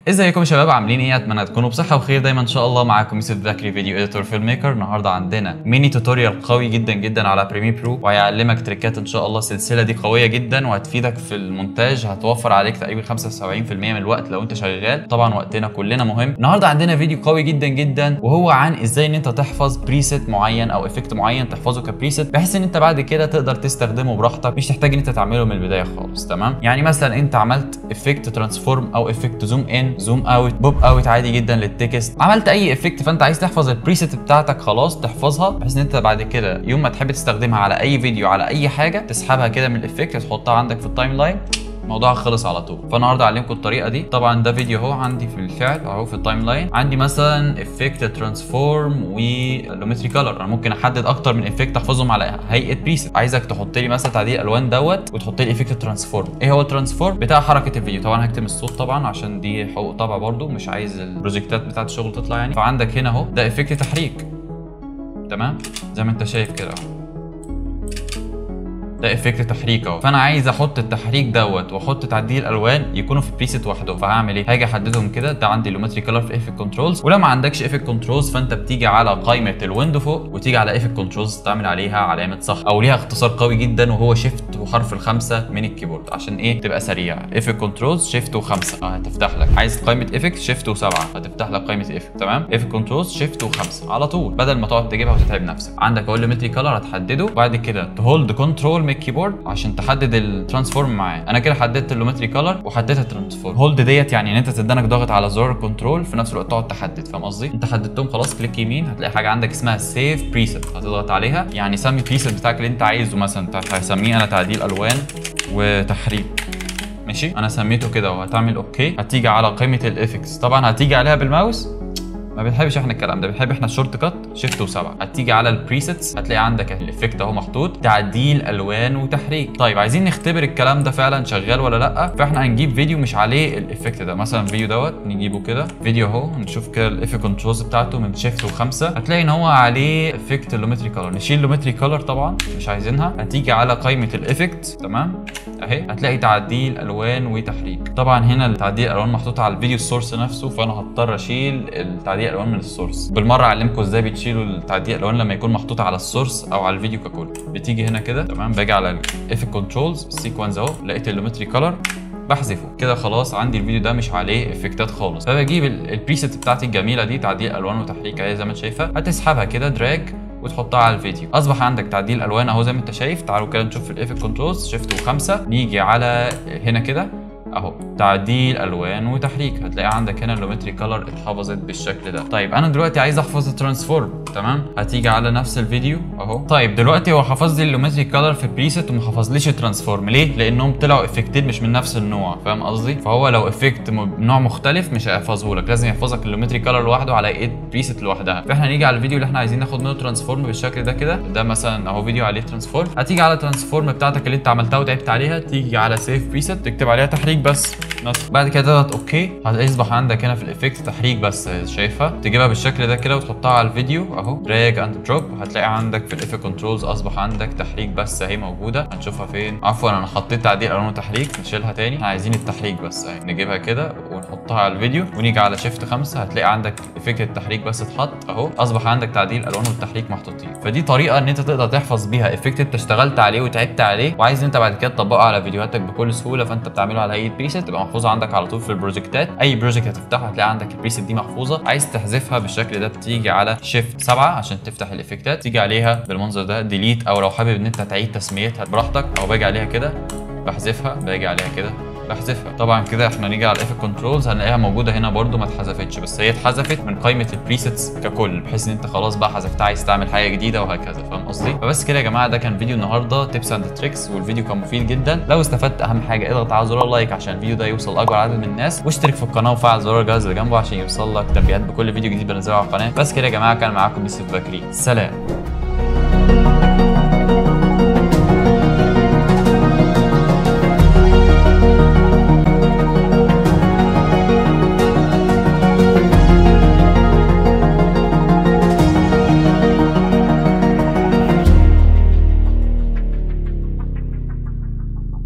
ازيكم يا شباب، عاملين ايه؟ اتمنى تكونوا بصحة وخير دايما ان شاء الله. معاكم يوسف بكري، video editor filmmaker. النهارده عندنا mini tutorial قوي جدا جدا على Premiere Pro، وهيعلمك تريكات ان شاء الله. السلسلة دي قوية جدا وهتفيدك في المونتاج، هتوفر عليك تقريبا 75% من الوقت لو انت شغال. طبعا وقتنا كلنا مهم. النهارده عندنا فيديو قوي جدا جدا، وهو عن ازاي ان انت تحفظ preset معين او effect معين، تحفظه ك preset بحيث ان انت بعد كده تقدر تستخدمه براحتك، مش تحتاج ان انت تعمله من البداية خالص. تمام؟ يعني مثلا انت عملت effect transform او effect zoom in، zoom out، pop out عادي جدا لل text، عملت اي effect، فانت عايز تحفظ ال preset بتاعتك، خلاص تحفظها بحيث ان انت بعد كده يوم ما تحب تستخدمها على اي فيديو على اي حاجة تسحبها كده من ال effect تحطها عندك في ال timeline، الموضوع خلص على طول. فالنهارده اعلمكم الطريقة دي. طبعا ده فيديو اهو عندي في الفعل اهو في ال timeline، عندي مثلا effect transform و Lumetri Color. انا ممكن احدد اكتر من effect احفظهم على هيئة preset. عايزك تحط لي مثلا تعديل الوان دوت وتحط لي effect transform. ايه هو ال transform؟ بتاع حركة الفيديو. طبعا هكتم الصوت طبعا عشان دي حقوق طبع برده، مش عايز البروجكتات بتاعت الشغل تطلع يعني. فعندك هنا اهو ده effect تحريك، تمام، زي ما انت شايف كده اهو، ده effect تحريك اهو. فانا عايز احط التحريك دوت واحط تعديل الالوان يكونوا في preset وحدهم. فهعمل ايه؟ هاجي احددهم كده. ده عندي Lumetri Color في effect controls، ولو ما عندكش effect controls فانت بتيجي على قائمة ال window فوق وتيجي على effect controls، تعمل عليها علامة صح، او ليها اختصار قوي جدا وهو shift وحرف الخمسة من ال keyboard، عشان ايه؟ تبقى سريع. effect controls shift وخمسة هتفتح لك. عايز قائمة effect shift وسبعة هتفتح لك قائمة effect. تمام؟ effect controls shift وخمسة على طول، بدل ما تقعد تجيبها وتتعب نفسك. عندك اهو Lumetri Color هتحدده، وبعد كده ت hold control من ال keyboard عشان تحدد ال transform معاه. انا كده حددت ال Lumetri Color وحددت ال transform. hold ديت يعني ان انت تدنك ضاغط على زرار control في نفس الوقت تقعد تحدد، فاهم قصدي؟ انت حددتهم خلاص، click يمين هتلاقي حاجة عندك اسمها save preset، هتضغط عليها. يعني سمي preset بتاعك اللي انت عايزه، مثلا هسميه انا تعديل الوان وتحريك، ماشي، انا سميته كده. وهتعمل okay. هتيجي على قائمة ال effects، طبعا هتيجي عليها بالماوس، ما بنحبش احنا الكلام ده، بنحب احنا ال shortcut shift وسبعة. هتيجي على ال presets هتلاقي عندك ال effect اهو محطوط تعديل الوان وتحريك. طيب عايزين نختبر الكلام ده فعلا شغال ولا لا، فاحنا هنجيب فيديو مش عليه ال effect ده، مثلا فيديو دوت نجيبه كده، فيديو اهو، نشوف كده ال effect controls بتاعته من shift وخمسة، هتلاقي ان هو عليه effect ال Lumetri Color. نشيل Lumetri Color طبعا مش عايزينها. هتيجي على قائمة ال effect، تمام، اهي هتلاقي تعديل الوان وتحريك. طبعا هنا التعديل الالوان محطوط على الفيديو ال source نفسه، فانا هضطر اشيل التعديل الالوان من ال source. بالمرة اعلمكم ازاي بتشيلوا التعديل الالوان لما يكون محطوط على ال source او على الفيديو ككل. بتيجي هنا كده، تمام، باجي على ال effect controls sequence اهو، لقيت ال Lumetri Color بحذفه كده، خلاص عندي الفيديو ده مش عليه افكتات خالص. فبجيب ال preset بتاعتي الجميلة دي، تعديل الوان وتحريك اهي زي ما انت شايفها، هتسحبها كده drag وتحطها على الفيديو. اصبح عندك تعديل الوان اهو زي ما انت شايف. تعالوا كده نشوف في ال effect controls shift وخمسة، نيجي على هنا كده اهو تعديل الوان وتحريك، هتلاقي عندك هنا ال Lumetri Color اتحفظت بالشكل ده. طيب انا دلوقتي عايز احفظ ال transform، تمام، هتيجي على نفس الفيديو اهو. طيب دلوقتي هو حفظ لي ال Lumetri Color في preset وما حفظليش ال transform، ليه؟ لانهم طلعوا افكتين مش من نفس النوع، فاهم قصدي؟ فهو لو effect نوع مختلف مش هيحفظه لك، لازم يحفظك ال Lumetri Color لوحده على ايه preset لوحدها. فاحنا هنيجي على الفيديو اللي احنا عايزين ناخد منه transform بالشكل ده كده، ده مثلا اهو فيديو عليه transform. هتيجي على transform بتاعتك اللي انت عملتها وتعبت عليها، تيجي على save preset تكتب عليها تحريك بس مثلا، بعد كده تضغط okay، هيصبح عندك هنا في ال effect تحريك بس، شايفها؟ تجيبها بالشكل ده كده وتحطها على الفيديو اهو drag and drop، هتلاقي عندك في ال effect controls اصبح عندك تحريك بس اهي موجودة. هنشوفها فين؟ عفوا انا حطيت تعديل الوان وتحريك، نشيلها تاني، احنا عايزين التحريك بس اهي، نجيبها كده ونحطها على الفيديو ونيجي على shift 5، هتلاقي عندك effect التحريك بس اتحط اهو، اصبح عندك تعديل الوان والتحريك محطوطين. فدي طريقه ان انت تقدر تحفظ بيها effect انت اشتغلت عليه وتعبت عليه وعايز انت بعد كده تطبقه على فيديوهاتك بكل سهولة، فانت بتعمله على هيئة preset تبقى محفوظة عندك على طول في البروجكتات. اي project هتفتحه هتلاقي عندك ال preset دي محفوظة. عايز تحذفها بالشكل ده بتيجي على shift 7 عشان تفتح الافكتات، تيجي عليها بالمنظر ده delete، او لو حابب ان انت تعيد تسميتها براحتك، او باجي عليها كده بحذفها، باجي عليها كده بحذفها. طبعا كده احنا نيجي على ال effect controls هنلاقيها موجودة هنا برده ما اتحذفتش، بس هي اتحذفت من قائمة ال presets ككل، بحيث ان انت خلاص بقى حذفتها عايز تعمل حاجة جديدة وهكذا، فاهم قصدي؟ فبس كده يا جماعة، ده كان فيديو النهارده tips and tricks، والفيديو كان مفيد جدا. لو استفدت اهم حاجة اضغط على زرار like عشان الفيديو ده يوصل لاكبر عدد من الناس، واشترك في القناة وفعل زرار الجرس اللي جنبه عشان يوصل لك تنبيهات بكل فيديو جديد بنزله على القناة. بس كده يا جماعة، كان معاكم يوسف بكري، سلام.